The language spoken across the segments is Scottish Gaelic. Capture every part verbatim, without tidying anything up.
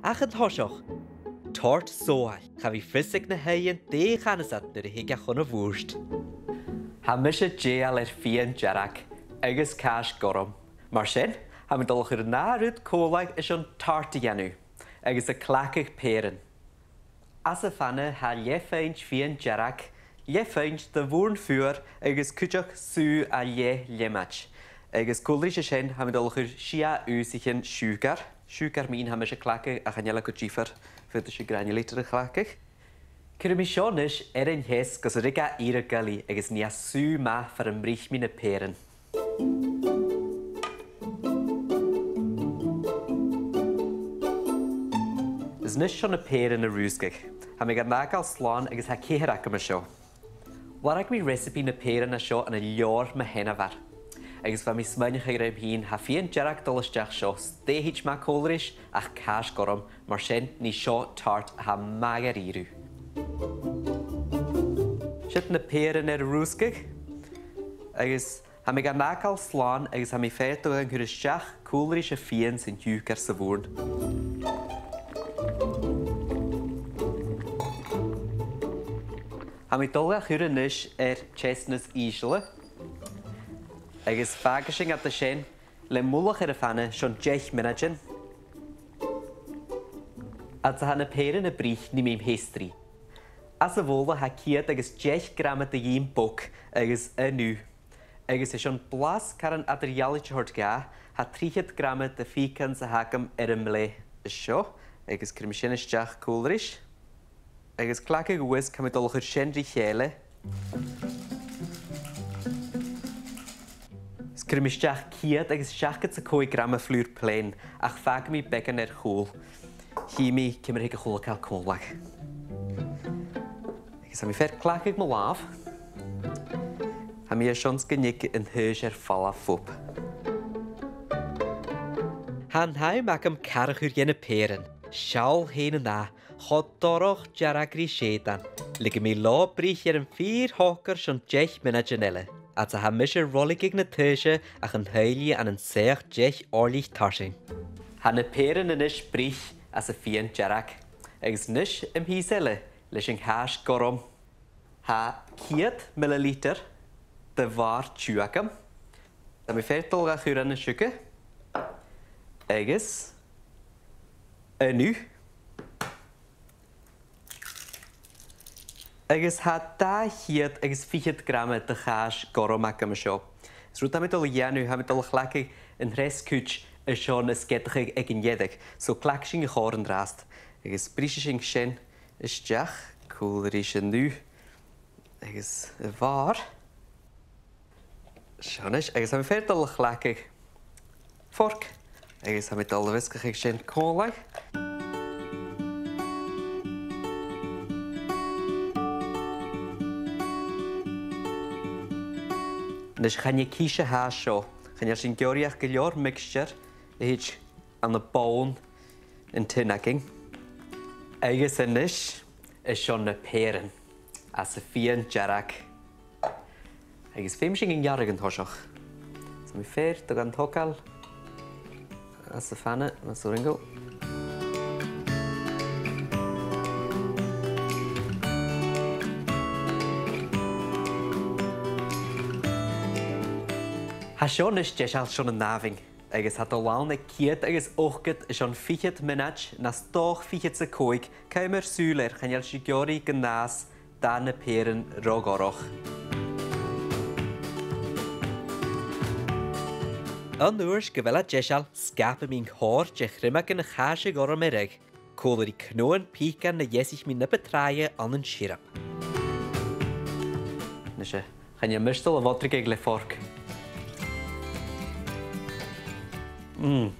Ach an toiseach, tart sòbhail. Cha bhi fios aig na h-aon dè chanas iad nuair a thig e chun a' bhùird. Tha mise dèidheil air fìon dearg agus càis gorm. Mar sin, tha mi a' dol a chur an ath rud còmhla is an tart a dhèanamh, agus a' cleachdadh pèirean. Anns a' phana tha leth-phuing fìon dearg, leth-phuing de bhùrn fuar agus cuideachd sùgh à leth leum iad. Agus còmhla ris sin, tha mi a' dol a chur sia unnsachan siùcar. Siùcar mìn tha mise a' cleachdadh ach chan eil e gu diofar, faodaidh sibh granulator a chleachdadh. Cuiridh mi seo a-nis air an teas gus an ruig e ìre gu lèir agus nì e sùgh math far am bruich mi na pèirean. Is a-nis seo na pèirean a' rùsgadh. Tha mi gan fhàgail slàn agus tha ceithir agam an seo. Lorg mi recipe na pèirean a tha seo ann an leabhar mo sheanmhar. Agus bha mi a' smaoineachadh rium fhìn, tha fìon dearg a' dol a-steach an seo, 's dè thèid math còmhla ris ach càis gorm, mar sin nì seo tart a tha math dha-rìribh. Siud na pèirean air rùsgadh, agus tha mi gan fhàgail slàn agus tha mi a' feuchainn ri chur a-steach còmhla ris a' fhìon 's an t-siùcar 's a' bhùrn. Tha mi a' dol ga chur a-nis air teas nas ìsle, agus fàgaidh sinn iad an sin le mullach air a' phana son deich mionaidean. Fhad 's a tha na pèirean a' bruich, nì mi am pastry. Anns a' bhobhla tha ceud agus deich grama de dh'ìm bog agus an ugh. Agus airson blas caran eadar-dhealaichte a thoirt dha, tha trithead grama de phìcean a th' agam air am bleiu an seo, agus cuiridh mi sin a-steach còmhla ris. Agus cleachdadh a-bhos, tha mi a' dol a chur sin ri chèile. Is cuiridh mi a-steach ceud agus seachdad 's a còig grama flùr plèan, ach fàgaidh mi beagan air chùl. Chì mi ciamar a thig a h-uile càil còmhla. Agus tha mi a' feuchainn ri cleachdadh mo làmh. Tha mi airson 's gun tig an taois air falbh fodha. Tha an t-àm agam car a chur dha na pèirean. Seall fhèin an ath, cho dorch dearg ri seudan. Leigidh mi leotha bruich air am fìor shocair son deich mionaidean eile. Fhad 's a tha mise a' roiligeadh na taoise ach an teaghlaich ann an soitheach deich òirlich tarsainn. Tha na pèirean a-nis bruich anns a' fhìon dearg. Agus a-nis am pìos eile leis a' chàis gorm. Tha ceud millilitear de bhàrr tiugh agam. Tha mi a' feuchainn ri chur ann an siùcar. Agus an ugh. Agus tha dà cheud agus fichead grama de chàis gorm agam an seo. Is rud a tha mi a' dol a dhèanamh, tha mi a' dol a chleachdadh an treas cuid an seo na sgeadachadh aig an deireadh, so cleachd sinn a' chòrr an-dràsta. Agus brisidh sinn sin a-steach, còmhla ris an ugh agus a' bhàrr. Seo a-nis, agus tha mi a' feuchainn ri chleachdadh forc, agus tha mi a' dol a mheasgachadh sin còmhla. A-nis, chan e quiche a tha seo, chan eil sinn ag iarraidh ach gu leòr mixture a thèid ann am bonn an tin againn. Agus a-nis, is seo na pèirean anns a' fhìon dearg. Agus feumaidh sinn an gearradh an toiseach. So tha mi a' feuchainn ri togail anns a' phana, mas urrainn dhomh. Tha seo a-nis deiseil son an àmhainn. Agus tha e a' dol ann aig ceud agus ochdad is an fichead mionaid, nas dòcha fichead 's a còig, cumaibh sùil air, chan eil sibh ag iarraidh gun fhàs dath na pèirean ro dhorch. An uair 's gu bheil e deiseil, sgapaidh mi an còrr de chriomagan a' chàis gorm air, còmhla ri cnothan pìcean na dheasaich mi na bu tràithe ann an siorap. Nise, chan eil mise a' dol a bhodraigeadh le forc. Mm.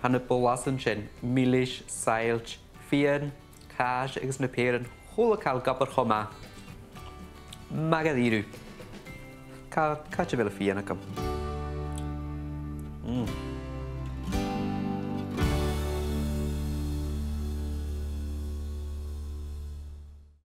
Tha na bolasan sin, milis, saillt, fìon, càis agus na pèirean, a h-uile càil ag obair cho math. Math dha-rìribh. Cà, càit a bheil am fìon agam? Mm.